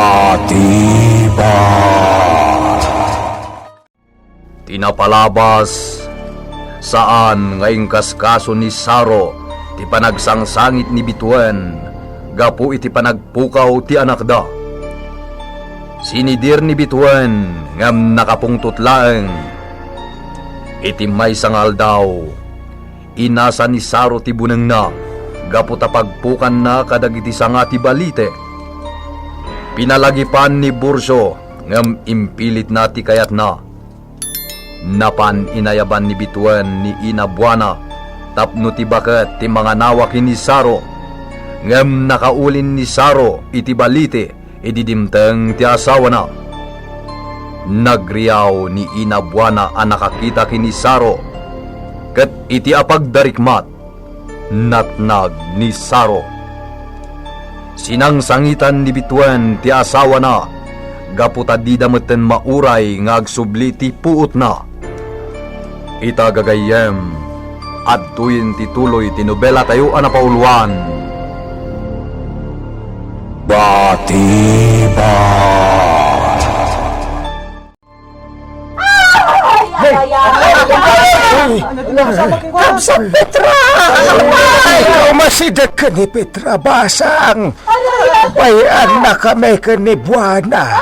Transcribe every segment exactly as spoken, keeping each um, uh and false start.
Atiba. Ti napalabas, saan nga inkaskaso ni Saro ti panagsangsangit ni Bituen gapu iti panagpukaw ti anakda. Sinidir ni Bituen ngem nakapungtot laeng. Iti maysa nga aldaw, inasa ni Saro ti bunengna gapu ta pagpukanna kadagiti sanga ti balite. Pinalagipan ni Burcio ngem impilitna ti kayatna. Napan inayaban ni Bituen ni Ina Buana tapno ti baket ti manganawa ken ni Saro, ngem nakaulin ni Saro iti balite idi dimteng ti asawana. Nagriaw ni Ina Buana a nakakita ken ni Saro, ket iti apagdarikmat, natnag ni Saro. Sinangsangitan ni Bituen ti asawana gapu ta dida metten mauray nga agsubli ti puotna. Ita gagayyem, adtoyen ti tuloy ti nobelatayo a napauluan. Batiba. Ay, ay, ay, ay, ay. Ay, kabsat Petra! Ay, umasideg ken ni Petra, basang. Ay, ay, ay. Bay-an na kami ken ni Buana.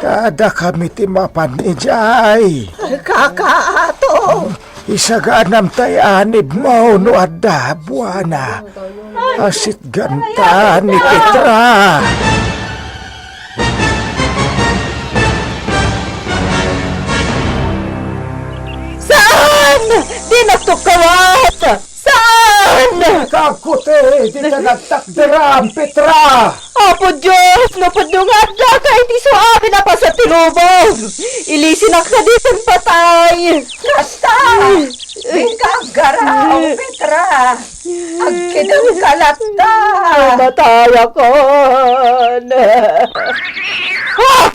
Kada kami ti mapan idiay. Kakaato. Isaganam tay anibmo no adda, Buana. Asitganta ni Petra. Saan? Dinakto kawat! Saan? Kagkuti, dita nagtakderam, Petra! Apo Dios, no pudno nga addaka iti suamin a paso ti lubong, ilisinak kadi ken patay. Kasta! Dika aggaraw, Petra! Agkidemka latta! Matayakon! Ah!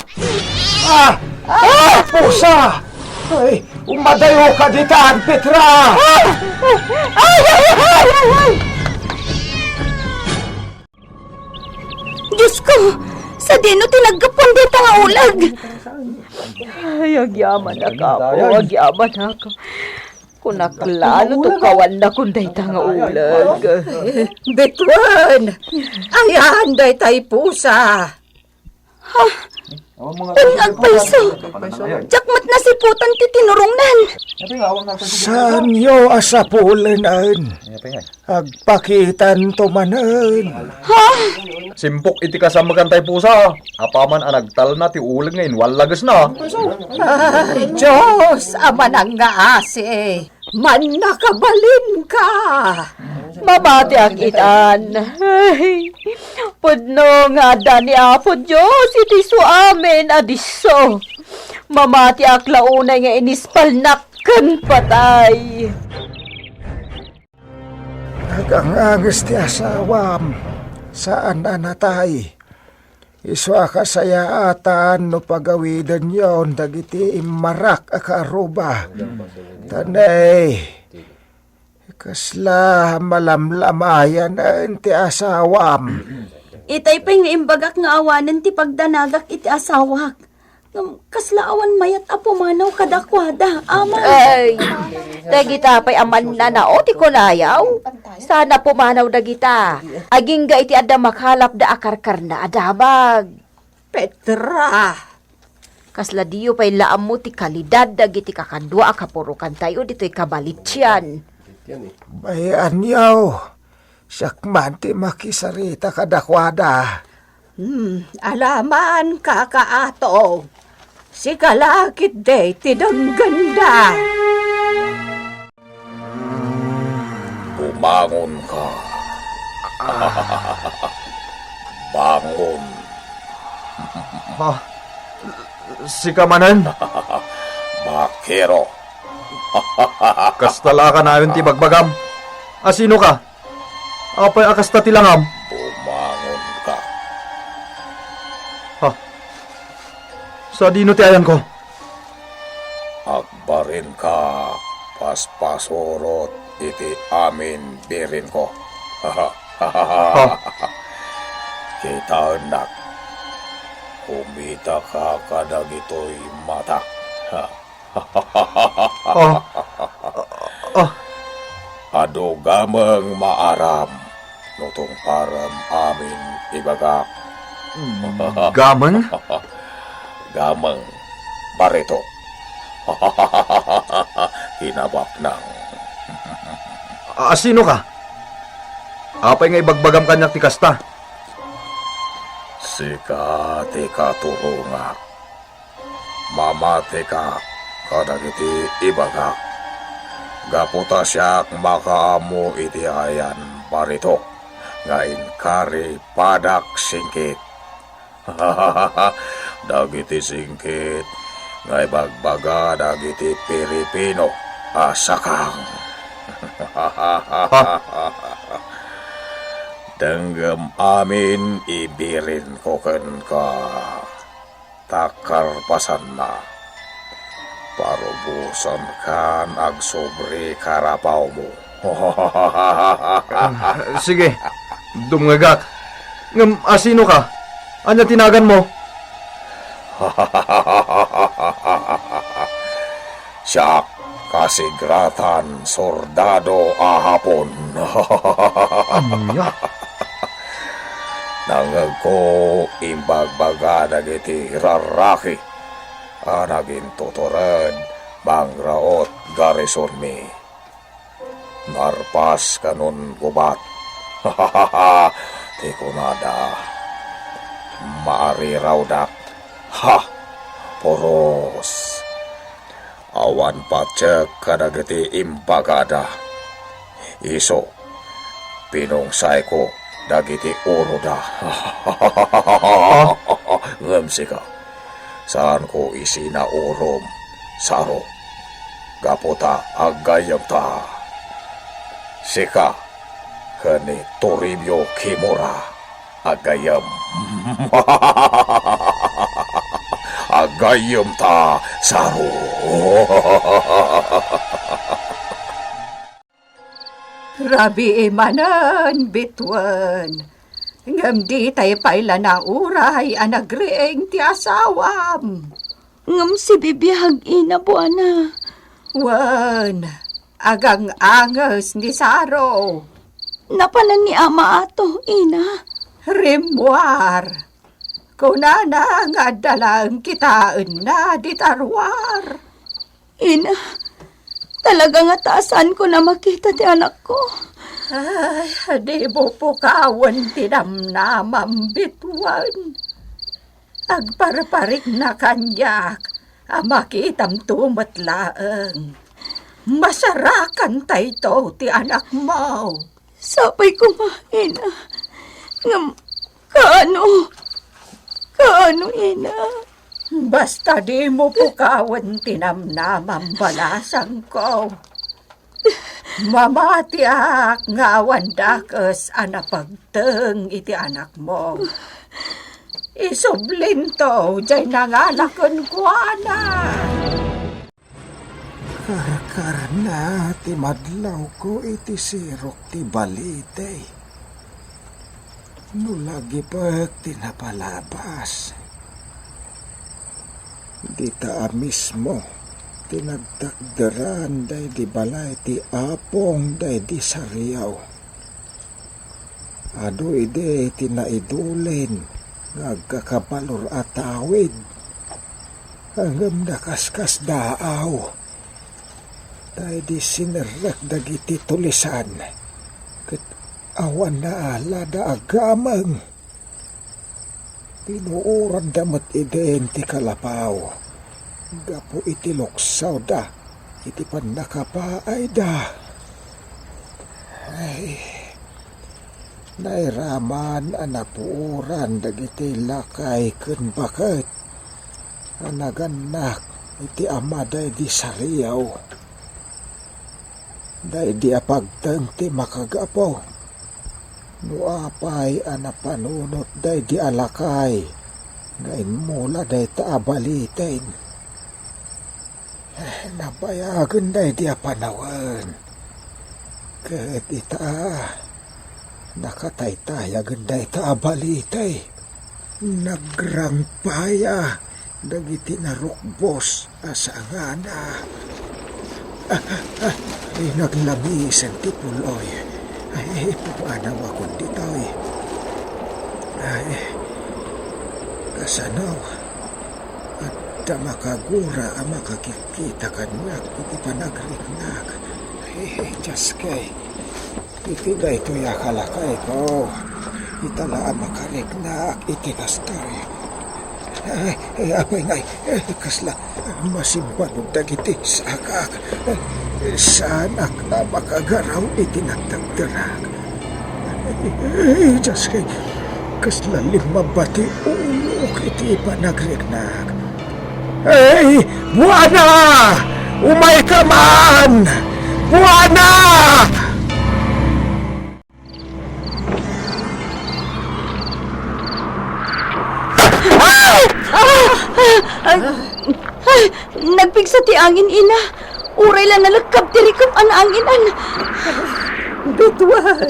Ah! Ah! Pusa! Ay, umadayoka ditan, Petra! Ah! Ay, ay, ay, ay, ay! Diosko, sadino ti naggapuan dayta nga uleg? Ay, agyamanak, Apo, agyamanak. Kunak la no tukawanna kun dayta nga uleg. Bituen! Ayan daytay pusa! Ha? Kun agpayso, diak met nasiputan ti tinurongnan. Saanyo a sapulenen? Agpakitanto manen. Ha? Simpok iti kasamekantay pusa. Apaman a nagtalna ti uleg nga inwallagesna. Ay, Dios a manangngaasi, mannakabalinka. Mamatiak itan. Ay, pudno nga adda ni Apo Dios iti suamin a disso. Mamatiak la unay nga inispalnak ken patay. Naganganges ti asawam, saan a natay. Isu a kasayaatan no pagawidenyon dagiti immarak a kaarruba. Ta ne, kasla malamlamayanen ti asawam. Itay pay nga imbagak nga awanen ti pagdanagak iti asawak. Ngem kasla awan mayat a pumanaw kadakuada, Ama. Ay, dagita pay a mannanao ti kunayaw. Sana pumanaw dagita. Agingga iti adda makalapda a karkarna a damag. Petra! Kasla diyo pay la ammo ti kalidad dagiti kakadua a kapurokantayo ditoy kabalitian. Bay-anyo, siak man ti makisarita kadakuada. Hmm, alaman, kakaato. Sika la ketdi ti denggenda. Bumangonka. Bangon. Ha? Sika manen? Bakero. Kasta la kanayon ti bagbagam. A, sinoka? Apay a kasta ti langam? Bumangonka. Ha? Sadino ti ayanko? Agbarinka paspasurot iti amin birinko. Ha? Kitaennak. Itaka kadagitoy matak. Oh. Oh. Adu gameng maaram no tungparem amin ibagak. Gameng? Gameng, barito. Kinabaknang. A, sino ka? Apay nga ibagbagam kaniak ti kasta? Sika ti katurongak. Mamatika kadagiti ibagak. Gapu ta siak makaammo iti ayan barito nga inkari padak singkit. Dagiti singkit nga ibagbaga dagiti Piripino a sakang. Denggem amin ibirinko kenka. Ta kalpasanna, parubosankan agsobri karapawmo. Ah, sige, dumngegak. Ngem asino ka? Ania ti naganmo? Siak, kasigratan sordado a Hapon. Ania? Nangngegko imbagbaga dagiti raraki a nagintutured mangraot garisonmi. Narpas kanon gubat. Ti kunada, maarirawdak. Ha! Puros! Awan patiek kadagiti imbagada. Isu, pinungsayko dagiti uroda. Ngem sika, saanko isina urom, Saro, gapu ta aggayyemta. Sika ken ni Toribio Kimura. Aggayyem. Aggayyemta, Saro. Rabii manen, bituen. Ngem ditay pay la nauray a nagriing ti asawam. Ngem sibibiag, ina, buana. Wen, agang-anges ni Saro. Napanan ni ama ato, ina. Rimmuar. Kunana nga adda laeng kitaenna dita ruar. Ina, talaga nga ta saanko a makita ti anakko. Ay, dimo pukawen ti namnamam, bituen. Agparparikna kaniak a makitamto met laeng. Masarakantayto ti anakmo. Sapay koma, ina. Ngem, kaano? Kaano, ina? Basta dimo pukawen ti namnamam, balasangko. Mamatiak nga awan dakes a napagteng iti anakmo. Isublinto jay nangala kenkuana. Karkarna ti madlawko iti sirok ti balite. No lagipek ti napalabas, dita a mismo ti nagtakderan daydi balay ti apong daydi sariaw. Adu idi ti naidulin nga agkakabalor a tawid, ngem nakaskasdaaw. Daydi sinerrek dagiti tulisan, ket awan naalada a gameng. Pinuoranda met idin ti kalapaw gapu iti luksawda iti pannakapaayda. Ay, nairaman a napuoran dagiti lakay ken baket a nagannak iti ama daydi sariaw. Daydi a pagteng ti makagapu no apay a napanunot daydi a lakay nga immula dayta a baliten. Eh, nabayagen daydi a panawen. Ket ita, nakataytayagen dayta a balite. Nagrangpaya dagiti narukbos a sangana. Ah, ah, ah, ay, naglamisen ti puloy. Ay, pumanawakon ditoy. Ay, kasano? Adda makagura a makakit- Kita kaniak iti panagriknak. Ay, Dios kay, iti daytoy a kalakayko, ita la a makariknak iti kastoy. Ay, ay, apay ngay, ay, kasla masimbanog dagiti sagak. Ay, saanak a makagaraw iti nagdagdagak. Ay, Dios kay, kasla limmaba ti ulok iti panagriknak. Ay, Buana! Umayka man! Buana! Ah! Ah! Ah! Ah! Nagpigsa ti angin, ina. Uray la nalekkab ti rikep a naanginan. Bituan.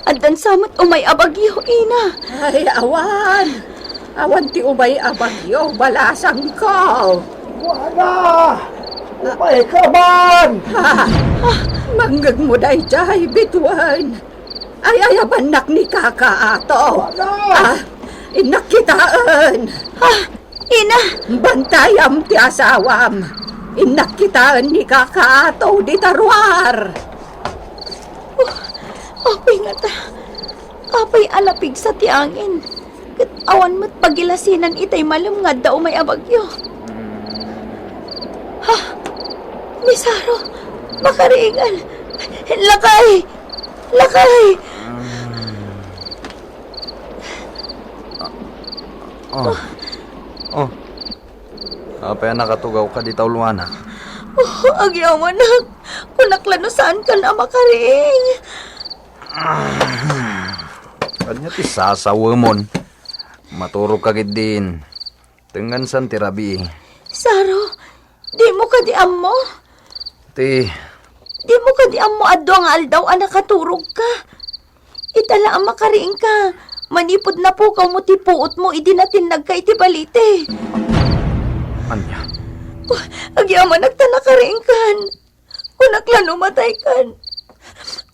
Addan sa met umay a bagyo, ina. Ay, awan. Awan ti umay a bagyo, balasangko. Buana! Umayka man! Ah, mangngegmo daydiay, bituan. Ay, ayabannak ni Kaka Ato. Buana! Ah, innak kitaen. Ah, ina! Bantayam ti asawam. Innak kitaen ni Kaka Ato dita ruar. Oh, apay ngata? Apay a napigsa ti angin? Ket awan met pagilasinan itay malem nga adda umay a bagyo. Ha? Ni Saro, makariingan. Lakay! Lakay! Oh. Oh. Apay a nakatugawka dita uluanak? Oh, agyamanak. Kunak la no saankan a makariing. Ania ti sasawemon? Maturogka ketdin. Tengngansan ti rabii. Saro, dimo kadi ammo? Ti Dimo kadi ammo a dua nga aldaw a nakaturogka? Ita la a makariingka manipud napukawmo ti puotmo idi natinnagka iti balite. Ania? Agyamanak ta nakariingkan. Kunak la no mataykan.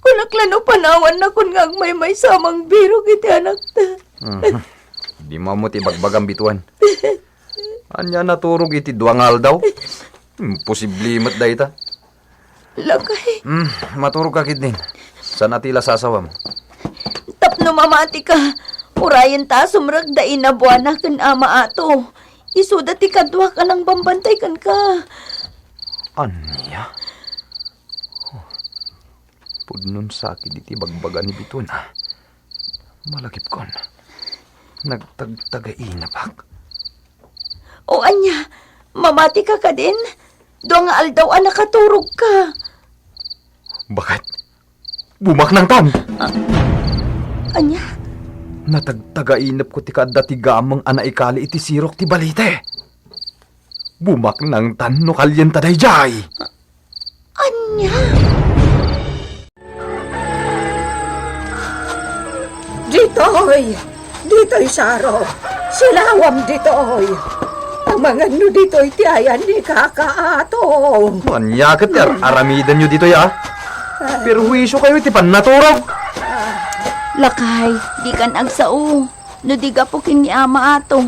Kunak la no panawannakon nga agmaymaysa a mangbirok iti anakta. Mhm. Dimo ammo ti ibagbagam, bituan. Ania, naturog iti dua nga aldaw? Imposible met dayta. Lakay. Hmm, maturogka ketdin. Saan a ti la sasawam? Tapno mamatika, urayen ta a sumrek da Ina Buana ken Ama Ato. Isuda ti kaduak a nangbambantay kenka. Ania? Pudnon sakit iti bagbaga ni bituan a. Malagipkon, nagtagtagainabak. O ania, mamatika kadin? Dua nga aldaw a nakaturogka. Baket? Bumaknangtan! Ah, ania? Natagtagainepko ti kaadda ti gameng a naikali iti sirok ti balite. Bumaknangtan no kalienta daydiay. Ania? Ditoy! Ditoy, Saro! Silawam ditoy! Amangan no ditoy ti ayan ni Kaka Ato. Ania ket ti ar-aramidenyo ditoy, a? Perhuisiokayo iti pannaturog. Lakay, dikan agsao. No di gapu ken ni Ama Ato,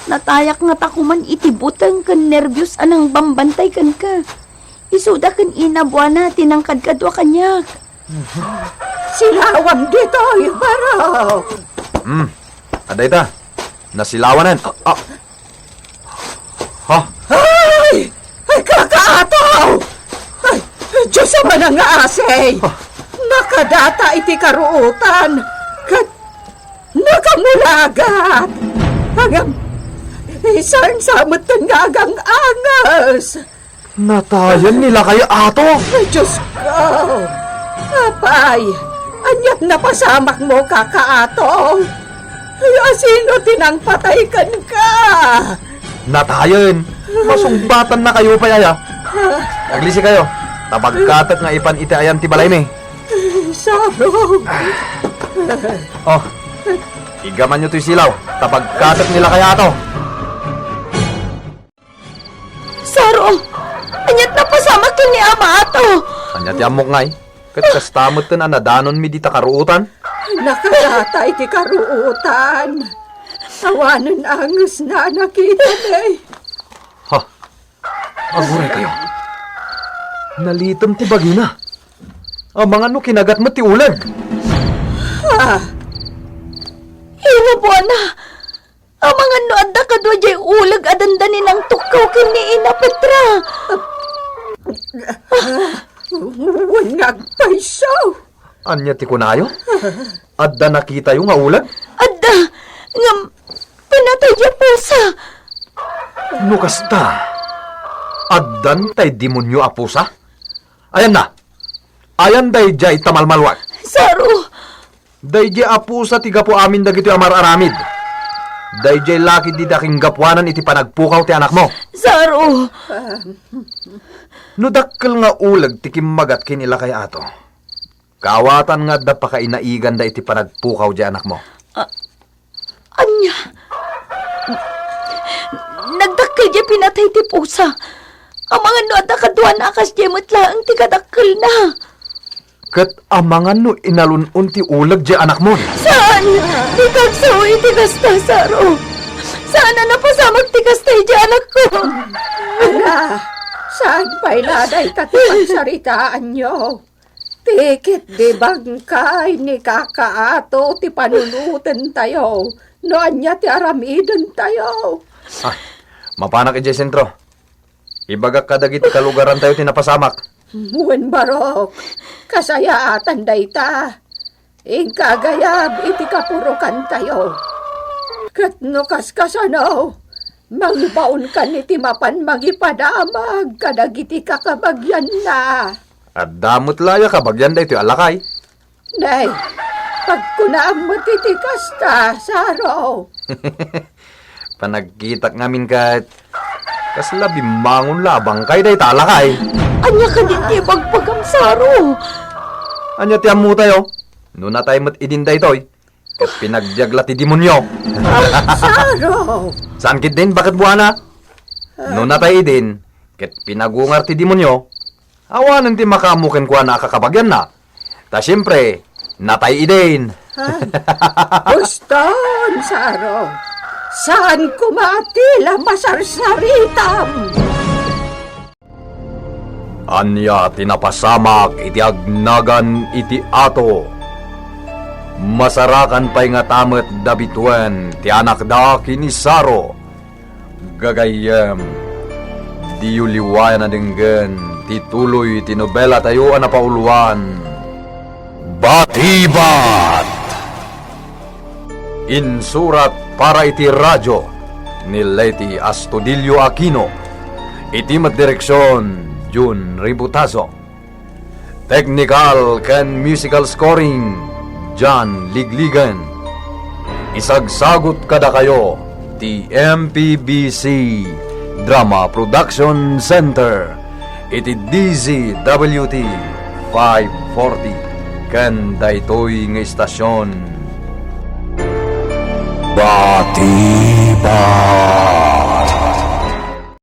natayak ngata koman iti buteng ken nerbios a nangbambantay kenka. Isuda ken Ina Buana ti nangkadkadua kaniak. Silawam ditoy, barok! Hmm. Adda ita. Nasilawanen. Ah, ah. Ha? Ay! Ay, Kaka Ato! Ay, Dios a manangngaasi! Ah. Nakadata iti karuotan ket nakamulagat! Ngem, isarsametten nga agang-anges! Natayen ni Lakay Ato! Ay, Dios ko! Apay, aniat napasamakmo, Kaka Ato? Ay, asino ti nangpatay kenka? Natayen! Masumbatan na kayo pay, aya! Aglisi kayo! Tabagkatek nga ipan iti ayan ti balaymi! Sabong! Oh, Igamanyo toy silaw, ta pagkatek ni Lakay Ato. Saro, ania't napasamak ken ni Ama Ato? Ania ti ammok ngay? Ket kasta metten a nadanonmi dita karuotan? Nakadata iti karuotan. Awanen angesna a nakitami. Ha? Aguray kayo. Nalitem ti bagina. Amangan no kinagat met ti uleg. Ha? Ina buana. Amangan no adda kadua jay uleg a dandani nangtukkaw ken ni Ina Petra. Wen nga agpayso. Ania ti kunayo? Adda nakitayo nga uleg? Adda, ngem pinatay diay pusa. No kasta, addan tay demonio a pusa? Ayanna, ayan daydiay ta malmaluag. Saro. Daydiay a pusa ti gapu amin dagitoy a mar-aramid. Daydiay la ketdi ti akinggapuanan iti panagpukaw ti anakmo. Saro. No dakkel nga uleg ti kimmagat ken ni Lakay Ato, kaawatan nga adda pakainaiganda iti panagpukaw diay anakmo. A-, ania? Nagdakkel diay pinatay ti pusa. Amangan no adda kaduana a kasdiay met laeng ti kadakkelna. Ket amangan no inalun-on ti uleg diay anakmon. Saan! Dika agsao iti kasta, Saro. Saan a napasamak ti kasta idiay anakko. Ala, saan pay la dayta ti pagsaritaanyo? Ti ketdi bangkay ni Kaka Ato ti panunotentayo no ania ti aramidentayo. Ah, mapanak idiay sentro. Ibagak kadagiti kalugarantayo ti napasamak. Wen barok, kasayaatan dayta. Inka agayab iti kapurokantayo. Ket no kaskasano, mangbaonkan iti mapan mangipadamag kadagiti kakabagianna. Adda met la aya kabagian daytoy a lakay. Nay, pagkunaam met iti kasta, Saro. Panagkitak ngamin ket kasla bimmangon la a bangkay dayta a lakay. Ania kadi ti ibagbaga, Saro? Ania ti ammotayo? No natay met idin daytoy, ket pinagbiag la ti demonio. Ah, Saro! Saan ketdin, baket buana? No natay idin, ket pinagungar ti demonio, awanen ti makaammo kenkuana a kakabagianna. Ta siempre, natay idin. Ah, huston, Saro. Saan koma ti la masarsaritam? Ania ti napasamak iti agnagan iti Ato? Masarakan pay ngata met da bituen ti anakda ken ni Saro. Gagayyem, diyo liwayan a denggen ti tuloy ti nobelatayo a napauluan, Batibat! Insurat para iti radio ni Leti Astudillo Aquino. Iti met direksion, Jun Ributazo. Technical ken musical scoring, John Ligligan. Isagsagut kadakayo ti M P B C Drama Production Center iti D Z W T five forty ken daytoy nga istasion. Batiba.